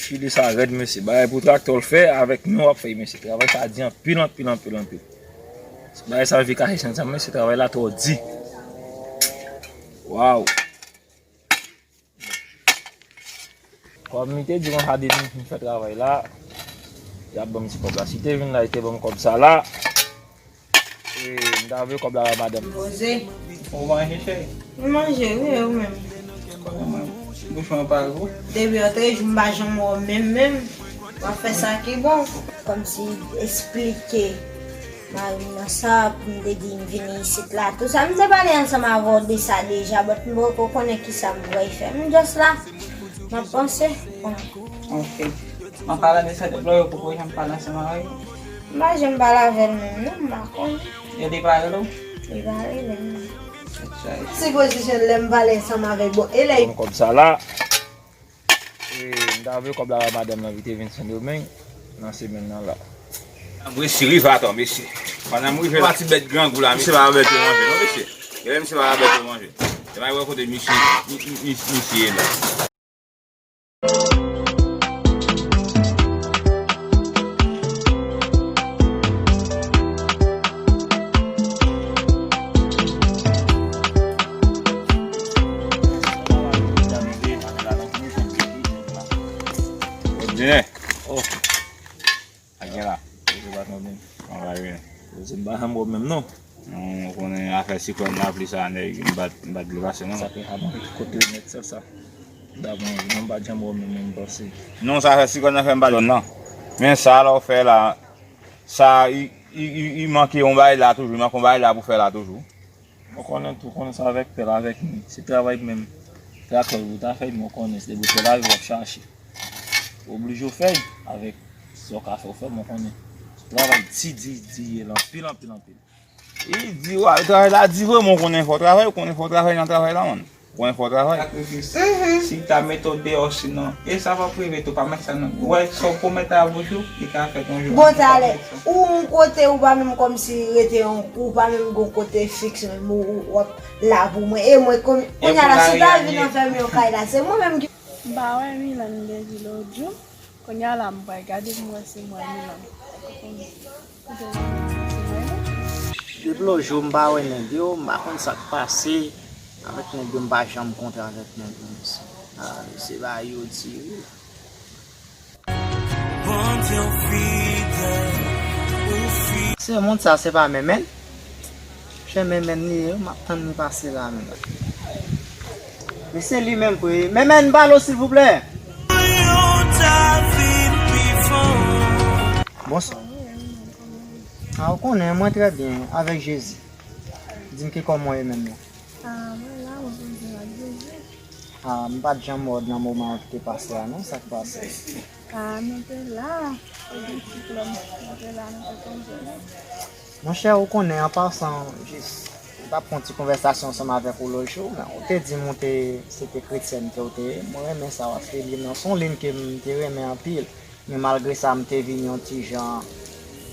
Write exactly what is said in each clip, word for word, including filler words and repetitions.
File sa rèd, mesye. Bagay pou traktè w fè, avèk men w ap fè, mesye. Travay sa di anpil, anpil, anpil, anpil. Bagay sa vin kache san sa, mesye. Travay la twò di. Waw. Kòm li te di konsa, depi m fin fè travay la, y ap ban m ti kòb la. Si te vin la, li te ban m kòb sa la. E, m ta voye kòb la bay madanm. Poze. Ou manje, cheri? M manje, wi, e ou menm? Kòman mwen? Bouch mwen pa gou? Depi antre jou, m pa janm wè w menm, menm. W ap fè sa ki bon. Kòmsi esplike mari m nan sa, pou m te di m vini isit la. Tou sa, m te pale ansanm avè w de sa deja, but m poko konnen kisa m pral fè. M just la, m ap panse. Bon. Ok. Mwen pale de sa depi lè, ou poko janm pale ansanm avè l? M pa janm pale avè l menm, non, m pa konnen. E li pa rele w? Li pa rele m, non. Sipozisyon lè m pale ansanm avè l, bon, e lè. Bon, kòb sa la. E, m ta voye kòb la bay madanm nan, li te vin Sendomeng nan semèn nan la. M resi rive atò, mesye. Pandan m rive, pati bèt grangou la, mesye pa bèt yo manje, non, mesye. Genlè misye pa bèt yo manje. Se pa wè kote misye, mi- mi- mi- misye ye la. Bonjou. Oh. Sa gen la? Poze pa tande. Anba wi. Poze m pa janm wè w menm non. Non, ou konnen afè siklòn lapli sa, nèg, m pa t, m pa t vle pase non. Sa te avan kote nèt sa, sa. Davan, non, m pa t janm wè w menm, menm panse. Non, sa fè siklòn nan fè m pa t nan. Men sa la w fè la, sa, i, i, i, i manke yon bagay la toujou, i manke yon bagay la pou fè la toujou. Mwen konnen tou, konnen sa avèk pèl, avèk mi. Se travay menm. Traktè pou ta fè, mwen konnen, se depi w fè lavi w ap chache. Ou oblije w fè avèk sa w ka fè, w fè, mwen konnen. Travay di, di, di, ye la, anpil, anpil, anpil. Li di, wa, travay la di vre, mwen konnen fò travay, ou konnen fò travay nan travay la, man. Ou konnen fò travay. Sakrifis. Si ta mete w deyò, sinon, e sa p ap rive tou, pa met sa nan. Ou wè, sa w pwomèt a bouch ou, li ka fèt yon jou. Bon, talè, ou yon kote, ou pa menm kòmsi rete yon, ou pa menm gon kote fiks, menm ou, ou, w ap la pou mwen. E mwen, kòm, kounye a la, si w ta vin anfèmen yon kay la, se mwen menm ki. M pa wè Milan depi lòt jou. Kounye a la, m pral gade pou m wè si m wè Milan. Depi lòt jou, m pa wè nèg yo, m pa konn sa k pase avèk nèg yo, m pa janm kontre avèk nèg yo, mesye. Ah, se bagay yo di wi. Bondye w fidèl, ou fidèl. Se moun sa, se pa Menmèn? Chè Menmèn li ye, m ap tann li pase la menm. Men se li menm vre. Menmèn, balo silvouplè. Bonswa. Ah, ou konnen, mwen trè byen, avèk Jezi. Di m ki kòman w ye menm non? Ah, mwen la, mwen bezwen ak Jezi. Ah, m pa t janm wè w nan moman ki te pase a non, sa k pase? Ah, nou te la, se de siklòn, nou te la, nou te tonbe. Monchè, ou konnen, an pasan, jis, m t ap fè yon ti konvèsasyon ansanm avèk ou lòt jou, men ou te di m ou te, se te kretyèn ke w te ye. Mwen renmen sa, paske liy nan, se yon liy ke m te renmen anpil. Men malgre sa, m te vin yon ti jan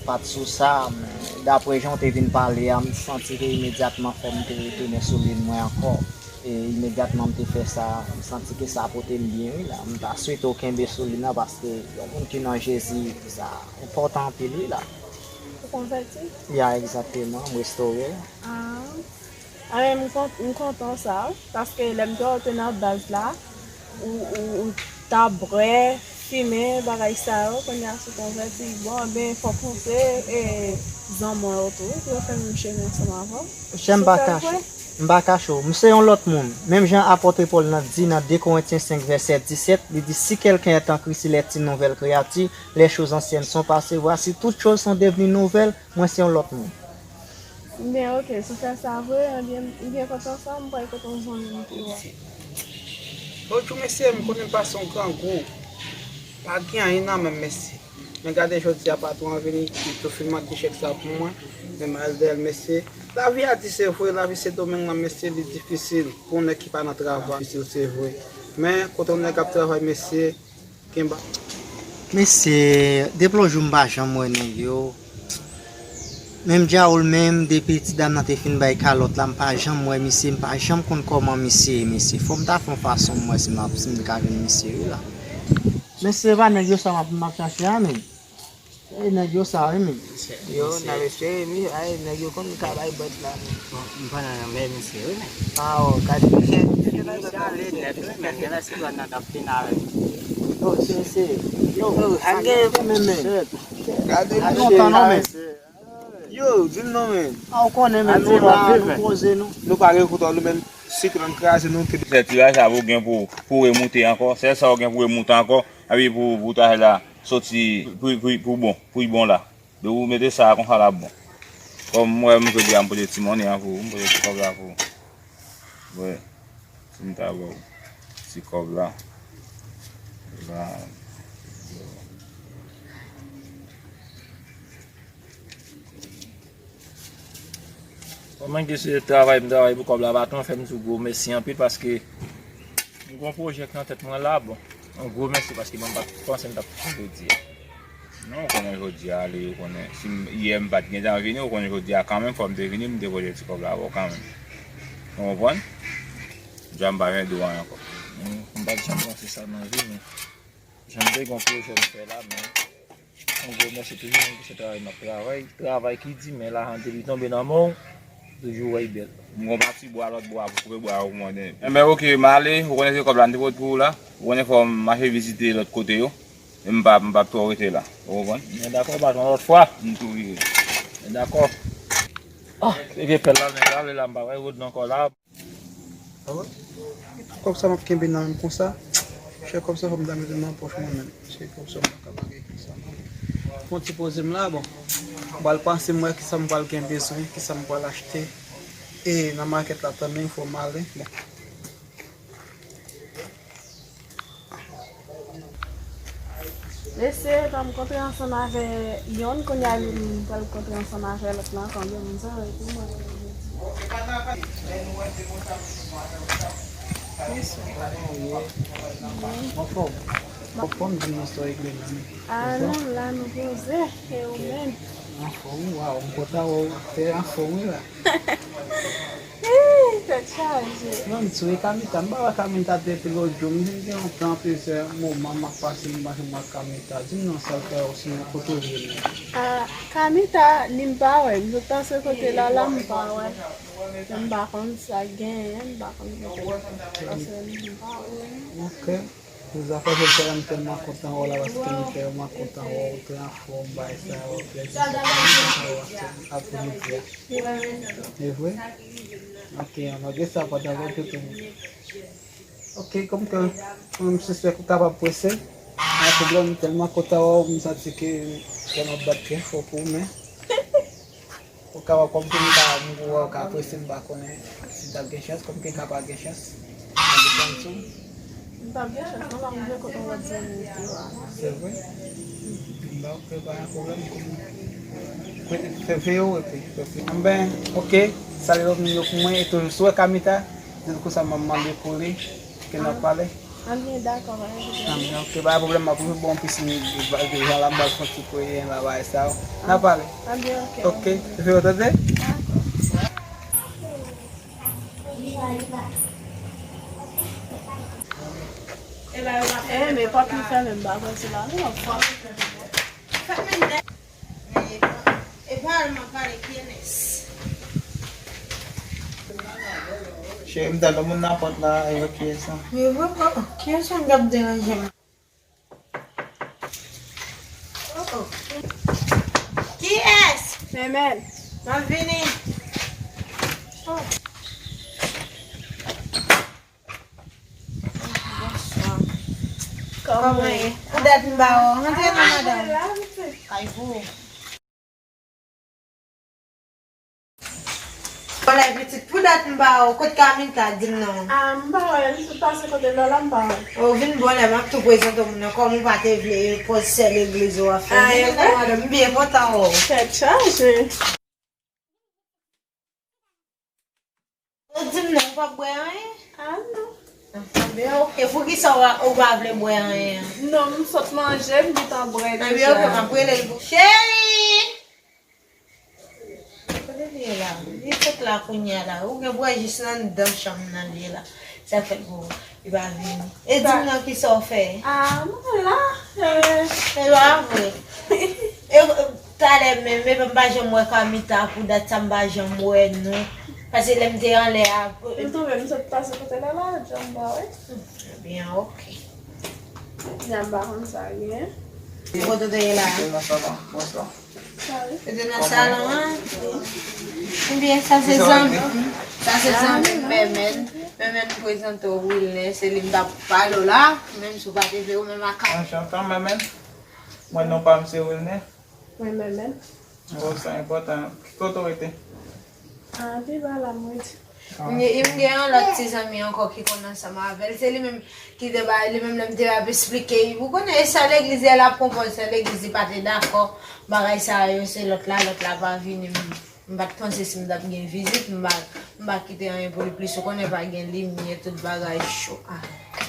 pa t sou sa, men daprè jan w te vin pale a, m santi ke imedyatman fò m te retounen sou liy mwen ankò. E imedyatman m te fè sa, m santi ke sa pote m byen, wi, la. M ta swete w kenbe sou liy nan, paske yon moun ki nan Jezi, sa enpòtan anpil, wi, la. Ou konvèti? Ya, egzakteman, m restore. Ah. Anben, m kon-, m kontan sa, paske lè m te wè w te nan baz la, ou, ou, ou t ap bwè, fimen, bagay sa yo, kounye a si w konvèti, bon, anben, fò w panse, e, zanmi w yo tou, pou yo fè menm chemen ansanm avè w. Chè, m pa kache, m pa kache w, m se yon lòt moun. Menm jan apòt Pòl nan di nan de Korentyen senk vèsè disèt, li di, si quelqu'un est en Christ, il est une nouvelle créature, les choses anciennes sont passées, voici toutes choses sont devenues nouvelles, mwen se yon lòt moun. Men ok, si w fè sa vre, ebyen, m byen kontan sa, m pral kote yon zanmi m tou a. Lòt jou, mesye, m konnen m pase yon grangou. Pa gen anyen nan men m, mesye. Men gade jodi a, patwon an vini, li tou fin mande chèk sa pou mwen. Men m al dèyè l, mesye. Lavi a di se vre, lavi Sendomeng nan, mesye, li difisil pou yon nèg ki pa nan travay. Difisil, se vre. Men kote yon nèg ap travay, mesye, Kenba. Mesye, depi lòt jou m pa janm wè nèg yo. Menm Djaoul menm, depi ti dam nan te fin bay kalòt la, m pa janm wè misye, m pa janm konn kòman misye ye, mesye. Fò m ta fè yon fason m wè si m ap, si m ka jwenn misye, wi, la. Men se pa nèg yo sa m ap, m ap chache a, men. Se nèg yo sa, wi, men. Yo, n ap espere, wi. Ay, nèg yo konn ka bay bòt la, men. Bon, m pa nan men misye, wi, men. Ah, oh, gade misye. Misye ale nèt, wi, men. Gen lè si dwàn nan t ap vin avèk. Oh, se, se. Yo, oh, a gen men, men. Gade lontan non, men. Yo, di m non, men. Ah, ou konnen, men, nou la, nou poze, nou. Nou pa gen kontwòl, nou menm, siklòn kraze nou, ke. Sèl tiraj sa ou gen pou, pou remoute ankò. Sèl sa ou gen pou remoute ankò. Epi pou, pou travay la soti pou, pou, pou bon, pou bon la. Depi ou mete sa konsa l ap bon. Kòm m wè m jodi a m pote ti monnen an pou ou, m pote ti kòb la pou ou. Wè, si m ta ba w ti kòb la. La. Kòman ki se travay m travay pou kòb la, patwon, fè m di w gwo mèsi anpil paske m gon pwojè k nan tèt mwen la, bon, yon gwo mèsi paske mwen m pa t panse m t ap fè jodi a. Non, ou konnen jodi a ale, ou konnen, si m, yè m pa t gentan vini, ou konnen jodi a kanmenm, fò m te vini, m te pote ti kòb la ba w kanmenm. Ou konprann? Dja m pa vin di w anyen ankò. M, m pa t janm panse sa nan vi m. Jan m te gon pwojè m fè la, men yon gwo mèsi toujou, menm si se travay m ap travay. Travay ki di, men lajan depi tonbe nan men w, toujou wè l bèl. M gon pati bwa, lòt bwa pou koupe bwa yo pou mwen. Enben, oke, m ale, ou konnen se kòb la m te pot pou ou la. Ou konnen fò m mache vizite lòt kote yo. E m pa, m p ap twò rete la. Ou konprann? Men dakò, patwon, lòt fwa. M tou rive. Men dakò. Ah, se vye pèl la, nèg la, ale la, m pa wè rod nan kò la. Kòb sa m ap kenbe nan men m konsa. Chè kòb sa fò m ta mete l nan pòch mwen menm. Se kòb sa m pa ka lage konsa non. Fon ti poze m la, bon. M pral panse m wè kisa m pral gen bezwen, kisa m pral achte. E nan makèt la tanmen fò m ale. Bon. Mesye, m kontre ansanm avè yonn, kounye a li m pral kontre ansanm avè lòt la ankò, men moun sa yo tou mwen. Mesye. Anfòm? Anfòm, di m nan sa w regle menm. Ah non, la nou poze, e ou menm? Anfòm, waw, m kontan wè w fè anfòm wi la. Ih, tèt chaje. Non, m sou e Kamita. M pa wè Kamita depi lòt jou. M vin gen yon tan, plizyè moman m ap pase, m pa janm wè Kamita. Di m non, sa l fè w, sinon kote w ye menm? Ah, Kamita, ni m pa wè. M sot pase kote Lala, m pa wè. M pa konn sa k genyen, m pa konn kote l pase, m pa wè. Ok. Pou zafè sòsyal, m tèlman kontan wè w la, paske m tèlman kontan wè w, ou te anfòm, bagay sa yo, plèzi sa, m kontan wè w ap fè apremidi a. E vre? Ok, malgre sa, pa t avè tout moun. Ok, kòm ke mwen, m se sèk ou kapab prese, pa gen pwoblèm, m tèlman kontan wè w, m santi ke kè m ap bat byen fò pou ou, men Ou kapab kòm ke m ka, m wè w ka prese, m pa konnen si t ap gen chans, kòm ke ka pa gen chans. Sa depann sou. M p ap gen chans, non, pa m vle kote w ap zanmi ou tou a. Se vre? M ba w, pa gen pwoblèm, kòm. Fè, fè yo, epi, epi. Anben, ok, salye lòt moun yo pou mwen, e toujou si w wè Kamita, di l konsa m ap mande pou li, ke n ap pale. Anbyen, dakò, pa gen pwoblèm. Anbyen, ok, pa gen pwoblèm, m ap toujou ba w yon pisin, jan la m ba l fon ti kouye, bagay sa yo. N a pale. Anbyen, ok. Ok, se fè yo tande? Dakò. Eh, men pòt li fèmen, m pa kwè se la, non, fò. E pa al m ap pale, kiyès? Cheri, m tande moun nan pòt la, e yo kiyès lan? Wi, wi, wi. Kiyès lan k ap deranje m? Oh, oh. Kiyès? Menm. M ap vini. Oh. Bonswa. Kòman ye? Pou dat m ba w. Rantre non, madanm. Kay pou ou. Bon, lè pitit, pou dat m ba w. Kot Kamita, di m non. Ah, m pa wè, li sot pase kote Lola, m pa wè. Oh, vin bon lè, m ap tou prezante w moun nan. Kòm ou pa te vle pòz sè legliz ou ap fè. Ah, vin e vre? Madanm, m byen kontan wè w. Tèt chaje. Ou di m non, ou p ap bwè anyen? Ah, non. Anben, ok. Poukisa ou pa, ou pa vle bwè anyen an? Non, m sot manje, m gentan bwè deja. Anben, ok, m ap rele l pou. Cheri! Kote li ye la? Li sot la kounye a la. Ou gen bwè jis anndan chanm nan li ye la. Sa fèt pou li pa vini. E di m non, kisa w fè? Ah, mwen la. E pa vre. E, talè menm, epi m pa janm wè Kamita pou dat sa, m pa janm wè nou. Pase lè m te anlè a. M tonbe, m sot pase kote la la, janm pa wè. Ebyen, ok. Jan m pa konn sa gen. Kote w te ye la? Bonswa. Ou te nan salon an? Ebyen, sa se zanmi m. Sa se zanmi m, Mèmèn. Mèmèn, m prezante w Wilner, se li m t ap pale w la. Menm si w pa te vle, ou menm ak. Anchantan, Mèmèn. Mwen, non pa m se Wilner. Mwen, Mèmèn. Bon, sa enpòtan. Ki kote w rete? Ah, pi ba la, mwen di. M gen, m gen yon lòt ti zanmi ankò ki konn ansanm avè l. Se li menm ki te ba, li menm lè m te ap esplike. Ou konnen, e sa legliz, lè l ap konpòze sa legliz, li pa te dakò. Bagay sa yo, se lòt la, lòt la pa vini. M, m pa t panse si m t ap gen vizit, m pa, m pa kite anyen pou li plis. Ou konnen, pa gen limyè, tout bagay cho. Ah.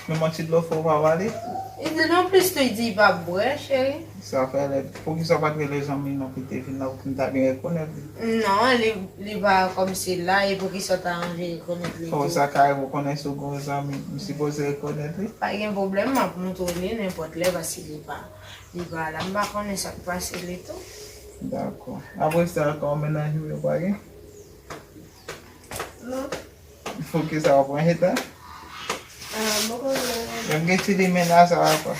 Men yon ti dlo fò w pa ba li? Li di non plis tou, li di li p ap bwè, cheri. Sa fè lè, poukisa w pa t rele zanmi w non ki te vin la pou m ta byen rekonèt li? Non, li, li pa kòmsi la, e poukisa w ta anvi rekonèt li tou? Kòman sa ka rive w konnen si w gen yon zanmi, m sipoze rekonèt li? Pa gen pwoblèm, m ap montre w li nenpòt lè, paske li pa, li pa la. M pa konnen sa k pase li tou. Dakò. Apre sa, ankò yon mennaj ou yo pa gen? Non. Poukisa w pran eta? Ah, m poko wè. Menm gen ti limena sa ankò.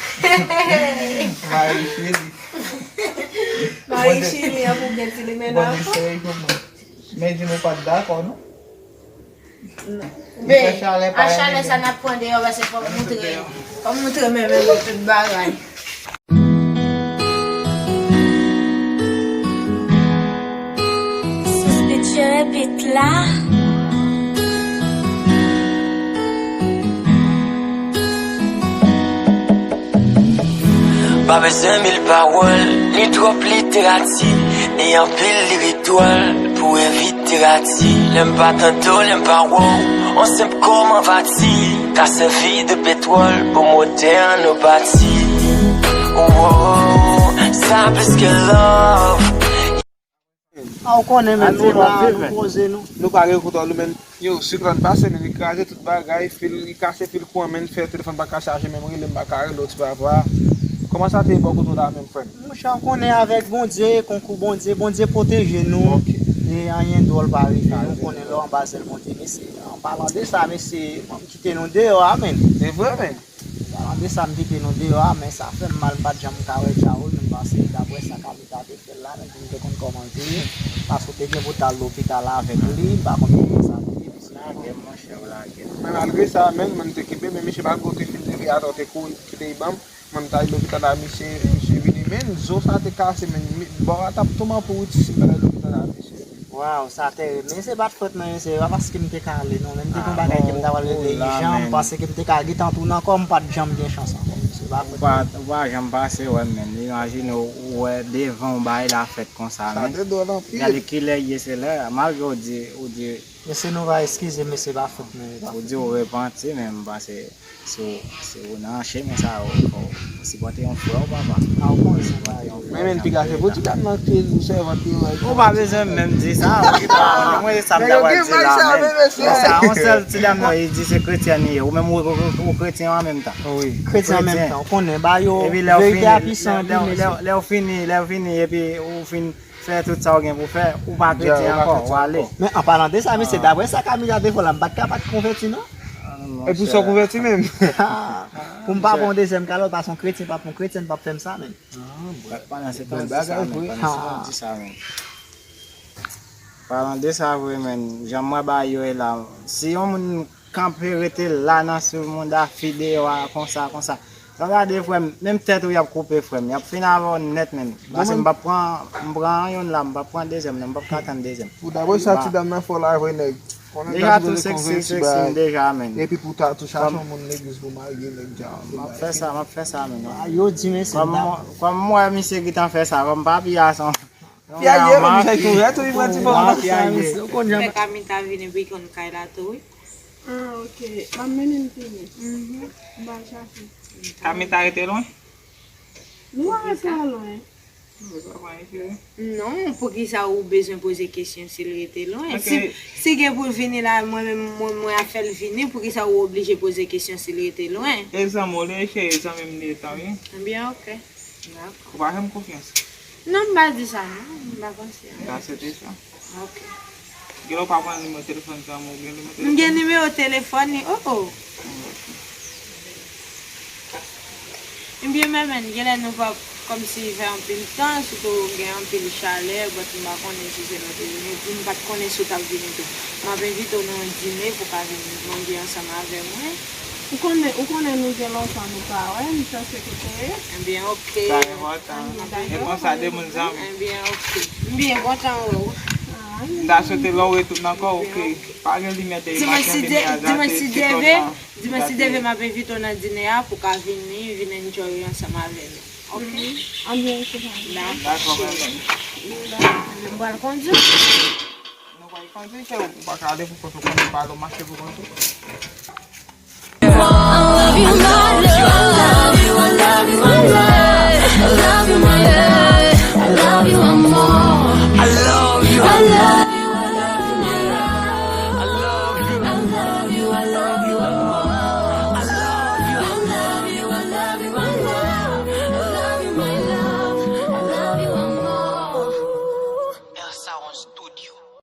Mari chili. Mari chili an pou gen ti limena ankò. Bon, eseye pou mwen. Men di nou pa t dakò, non? Non. Li fè chalè pa a chalè sa n ap pran deyò, paske fò m moutre, fò m moutre men, men tout bagay. Sis pitye bit la. Pa bezwen mil pawòl, ni twòp literati, ni anpil lirik dwòl pou evite rati. Lè m pa tande w, lè m pa wè w, yon senp kòman vati ka sèvi de petwòl pou motè an nou pati. Oh, oh, sa plis ke love. A, ou konnen, men nou la, nou poze nou. Nou pa gen kontwòl nou menm. Yo, siklòn pase, men li kraze tout bagay, fil, li kase fil kouran, men fè telefòn pa ka chaje, menm rele m pa ka rele w, ti papa. Kòman sa te ye bò kote w la menm, frè m? Monchè, ou konnen avèk Bondye, konkou Bondye, Bondye pwoteje nou. Ok. E anyen dwòl pa rive nou, konnen lè w anba zèl Bondye, mesye. An palan de sa, mesye, m kite nou deyò a, men. Se vre, men. Palan de sa, m kite nou deyò a, men sa fè m mal, m pa t janm ka wè Djawou, men m panse daprè sa Kamita te fè l la, men m te konn kòman l te ye, paske w te gen pou t al lopital avèk li, m pa konn kòman sa te ye, mesye. Lage m, monchè, w lage m. Men malgre sa, men, men m te kenbe, men misye pa t gen okenn fil de reyatò, te kouri, kite l ban m, men m t al lopital la, misye, misye vini, men zo sa te kase, men mi-, bò a t ap touman pou wouti si m pa t al lopital la, mesye. Waw, sa tèrib. Men se pa t fòt mwen, se pa paske m te ka ale, non. Men m te gen yon bagay ke m ta pral regle ijan, m panse ke m te ka gentan tounen ankò, m pa t janm gen chans ankò. Se pa fòt mwen. Ou pa janm pase wè m, men. Imajine w, ou wè devan w bagay la fèt konsa, men. Sa te dwòl anpil. Gade kilè l ye, se lè, malgre w di, ou di. Mesye, nou va eskize m, men se pa fòt mwen, se pa fòt mwen. Ou di w repanti, men m panse. Si w, si w nan chemen sa, ou, ou, ou sipòte yon frè w, papa. A, ou konnen sa va yo. Men, men, piga se pou ti dam nan ki sèvant li, wè. Ou pa bezwen menm di sa, ou gentan konnen. Mwen, se sa m ta pral di la, men. Sa, yon sèl ti dam nan, li di se kretyèn li ye. Ou menm, ou, ou, ou kretyen an menm tan. Wi. Kretyen an menm tan. Ou konnen, ba yo, verite a pisan anpil, mesye. Lè w fini, lè w fini, epi ou fin fè tout sa w gen pou fè, ou pa kretyen ankò, w ale. Men an palan de sa, mesye, daprè sa Camila te fè w la, m pa t ka pa t konvèti, non. Epi w sot konvèti menm. Pou m pa pran yon dezyèm kalòt, paske yon kretyen pa pran yon kretyen, pa fè m sa menm. Pandan se tan, di sa menm, pandan se tan, di sa menm. Palan de sa vre, menm, jan m wè bagay yo ye la, si yon moun kanpe rete la nan sou mond a fi deyò a konsa, konsa. Sa w gade, frè m, menm tèt ou y ap koupe, frè m. Y ap fini avè w nèt, menm. Paske m p ap pran, m pran youn la, m p ap pran dezyèm, non, m p ap ka tann dezyèm. Pou daprè sa ti dam nan fè w la, vre nèg. Deja tou seksi, seksi m deja, menm. Epi pou ta, tou chache yon moun legliz pou marye, nèg dja. M ap fè sa, m ap fè sa, menm. Yo di, men se dam. Kòm m wè misye gentan fè sa, kòm m pa pi a son. Fi a ye, men misye tou, tou li pran ti fò. Fè Kamita vini pou l konn kay la tou, wi. Ah, ok. M ap mennen l tounen. Mhm. M pral chache. Kamita rete lwen? Nou pa rete lwen. Mwen pa pran cheri. Non, poukisa ou bezwen poze kesyon si l rete lwen? Ok. Si, si gen pou l vini la, mwen menm, mwen, mwen ap fè l vini, poukisa ou oblije poze kesyon si l rete lwen? E zanmi w li ye, cheri, zanmi m li ye tan, wi. Ebyen, ok. Dakò. Ou pa fè m konfyans? Non, m pa di sa, non. M pa panse a sa. M ta swete sa. Ok. Genlè ou pa pran nimewo telefòn zanmi w, ou gen nimewo telefòn? M gen nimewo telefòn li, oh, oh. Ebyen, men, men, genlè nou pa kòmsi fè anpil tan, sitou gen anpil chalè, but m pa konnen si se lè w te vini, epi m pa t konnen si w t ap vini tou. M ap envite w nan yon dine pou w ka vin manje ansanm avè mwen. Ou konnen, ou konnen nou gen lontan nou pa wè, m chèche kote w ye. Ebyen, ok. Sa enpòtan. Ebyen, dakò. E konsa de moun zanmi. Ebyen, ok. M byen kontan wè w. Ah, m ta swete lè w retounen ankò, ok. Pa gen limyè de maten, vini a zate, dimanch si Dye vle, dimanch si Dye vle, m ap envite w nan dine a pou w ka vini, vin enjoy ansanm avè nou. Ok? Anbyen, se pa. Dakò, mwen menm. M pral kondui. Nou pral kondui, cheri, ou pa ka ale pou kont ou, konnen pale w mache pou kont ou.